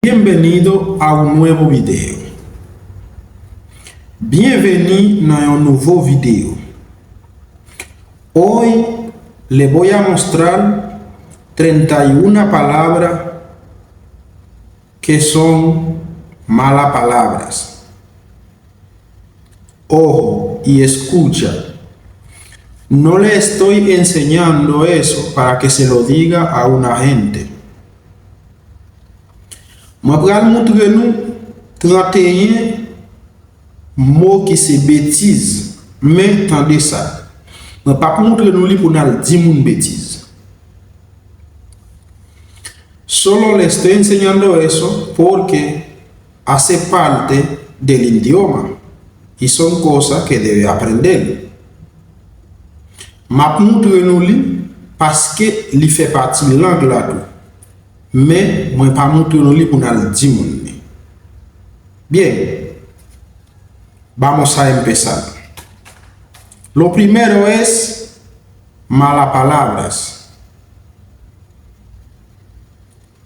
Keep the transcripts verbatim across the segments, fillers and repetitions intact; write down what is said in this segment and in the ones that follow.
Bienvenido a un nuevo video. Byenveni nan yon nouvo videyo. Hoy le voy a mostrar treinta y una palabra que son mala palabras. Ojo y escucha. No le estoy enseñando eso para que se lo diga a una gente. Mwen pral moutre nou trannteyen mo ki se betiz. Men tande sa. Mwen p ap moutre nou li pou n al di moun betiz. Solo le estoy enseñando eso porque hace parte del idioma y son cosas que debe aprender. M ap moutre nou li paske li fè pati lang la tou. Men mwen pa moutre nou li pou n al di moun li. Bien. Vamos a empezar. Lo primero es mala palabras.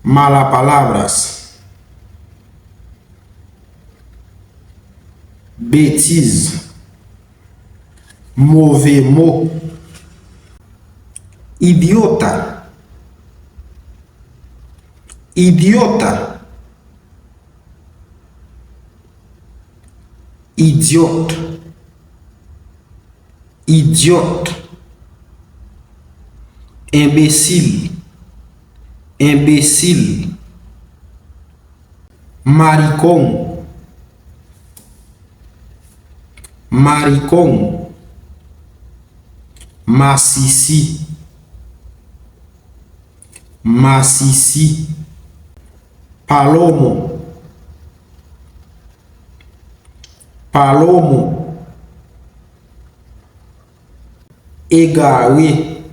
Mala palabras. Betiz. Move mo. Idiota. Idiota. Idiot. Idiot. Enbesil. Enbesil. Maricón. Maricón. Masisi. Masisi. Palomo. Palomo. Egare.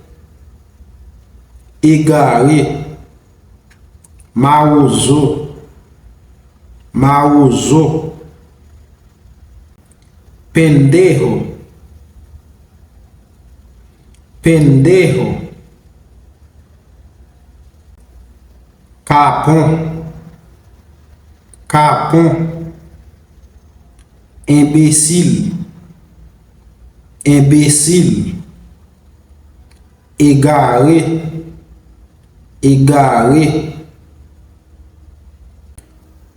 Egare. Mawozo. Mawozo. Pendejo. Pendejo. Kapon. Kapon. Enbesil. Enbesil. Egare. Egare.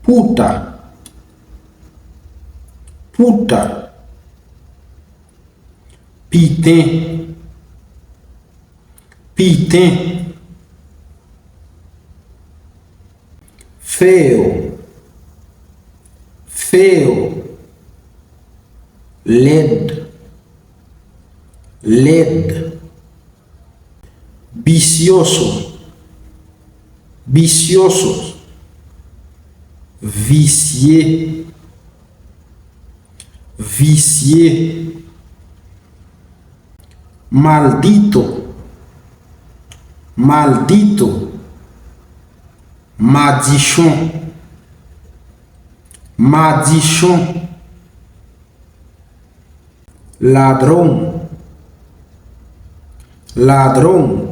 Puta. Puta. Piten. Piten. Feo. Feo. Lèd. Lèd. Vicioso. Vicioso. Visye. Visye. Maldito. Maldito. Madichon. Madichon. Ladrón. Ladrón.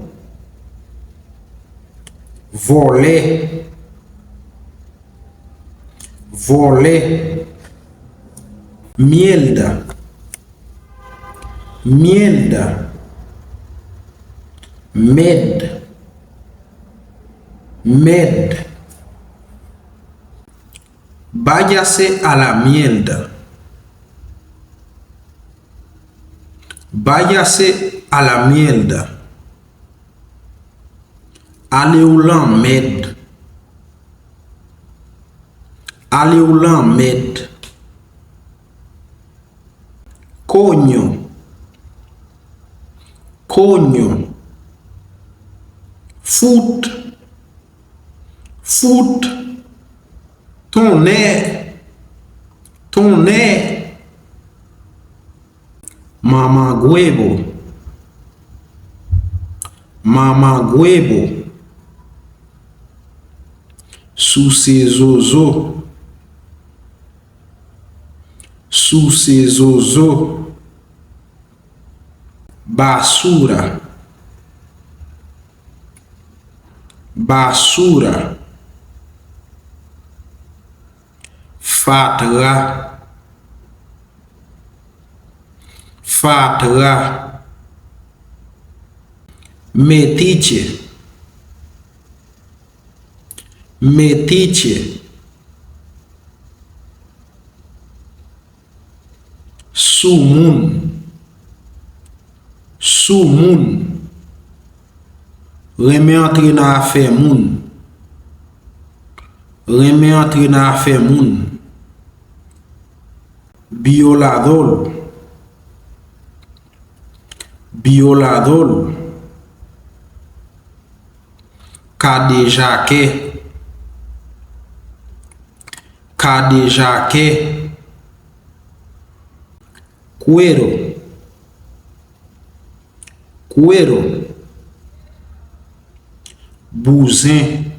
Vòlè. Vòlè. Mierda. Mierda. Mèd. Mèd. Váyase a la mierda. Váyase a la mierda. Ale w lanmèd. Ale w lanmèd. Coño. Coño. Fout. Fout. Tonnè. Tonnè. Mamagwèvo. Mamagwèvo. Souse zozo. Souse zozo. Basura. Basura. Fatra. Fatra. Metiche. Metiche. Soumoun. Soumoun. Renmen antre nan afè moun. Renmen antre nan afè moun. Byoladò. Byoladò. Kadejakè. Kadejakè. Kwero. Kwero. Bouzen.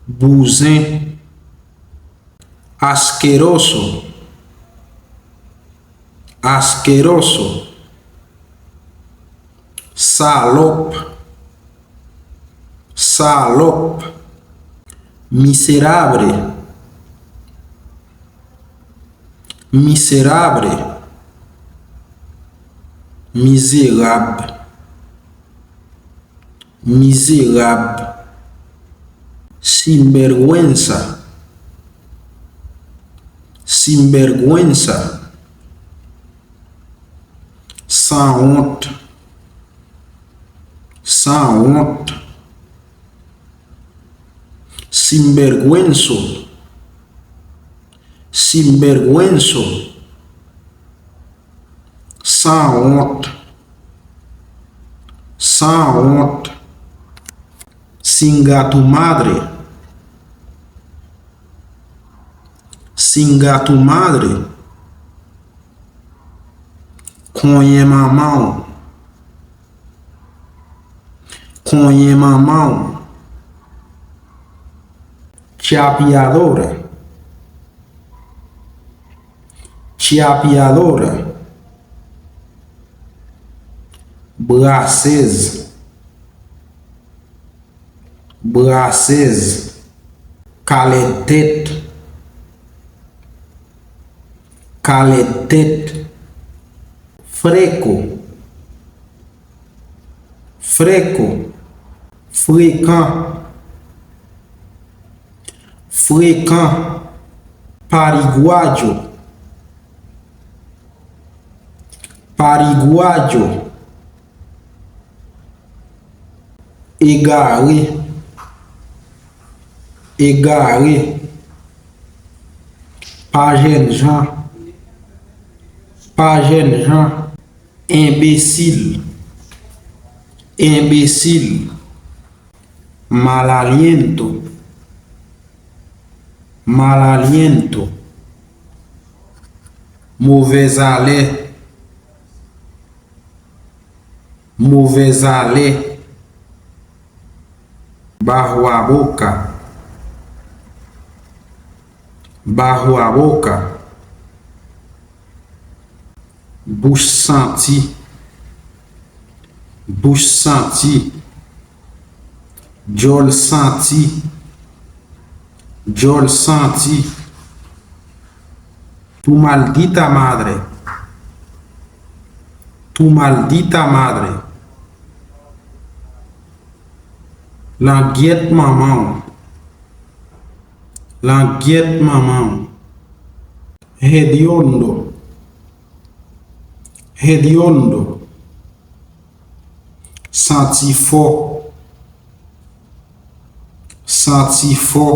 Bouzen. Askeroso. Askeroso. Salòp. Salòp. Miserable. Miserable. Mizerab. Mizerab. Sinbèrgwensa. Sinbèrgwensa. Sanwont. Sanwont. Sinbèrgwenso. Sinbèrgwenso. Sanwont. Sanwont. Chinga tu madre. Chinga tu madre. Konyen manman w. Konyen manman w. Chapeadora. Chapeadora. Brasèz. Brasèz. Kalèdtèt. Kalèdtèt. Freko. Freko. Frekan. Frekan. Pariguayo. Pariguayo. Egare. Egare. Pa jènjan. Pa jènjan. Enbesil. Enbesil. Mal aliento. Mal aliento. Movèzalè. Movèzalè. Bajo a boca. Bajo a boca. Bouch santi. Bouch santi. Djòl santi. Djòl santi. Tu maldita madre. Tu maldita madre. Langyèt manman w. Langyèt manman w. Hediondo. Hediondo. Santi fò. Santi fò.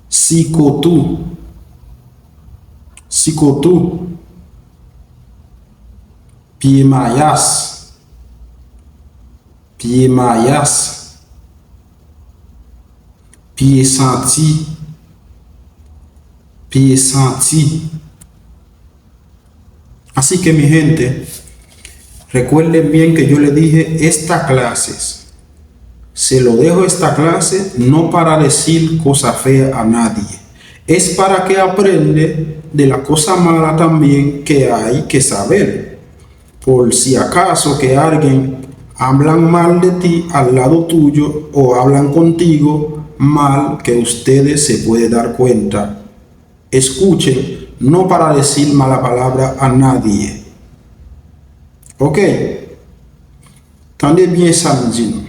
Sikotou. Sikotou. Pye mayas. Pye mayas. Pye santi. Pye santi. Así que, mi gente, recuerden bien que yo le dije esta clase, se lo dejo esta clase no para decir cosa fea a nadie. Es para que aprende de la cosa mala también que hay que saber. Por si acaso que alguien hablan mal de ti al lado tuyo o hablan contigo mal que ustedes se puede dar cuenta. Escuchen, no para decir mala palabra a nadie. Ok? Tande byen sa m di nou.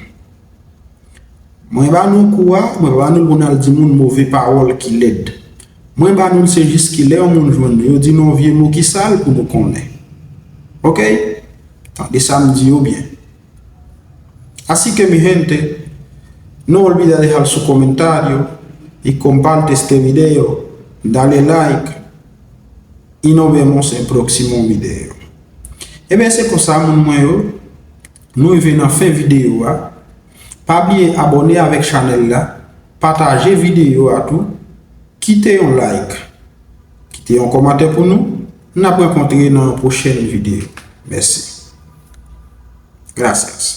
Mwen ba nou kou a, mwen pa ba nou l pou n al di moun move pawòl ki lèd. Mwen ba nou l se jis ki lè yon moun jwenn nou, yo di nou yon vye mo ki sal pou nou konnen. Ok? Tande sa m di yo byen. Así que mi gente, no olvide dejar su comentario y comparte este video, dale like y nos vemos en próximo video. Ebyen se konsa moun mwen yo, nou rive nan fen videyo a. Pa bliye abòne avèk chanèl la, pataje videyo a tou, kite yon like, kite yon kòmantè pou nou. N ap rankontre nan yon pwochèn videyo. Mèsi. Gracias.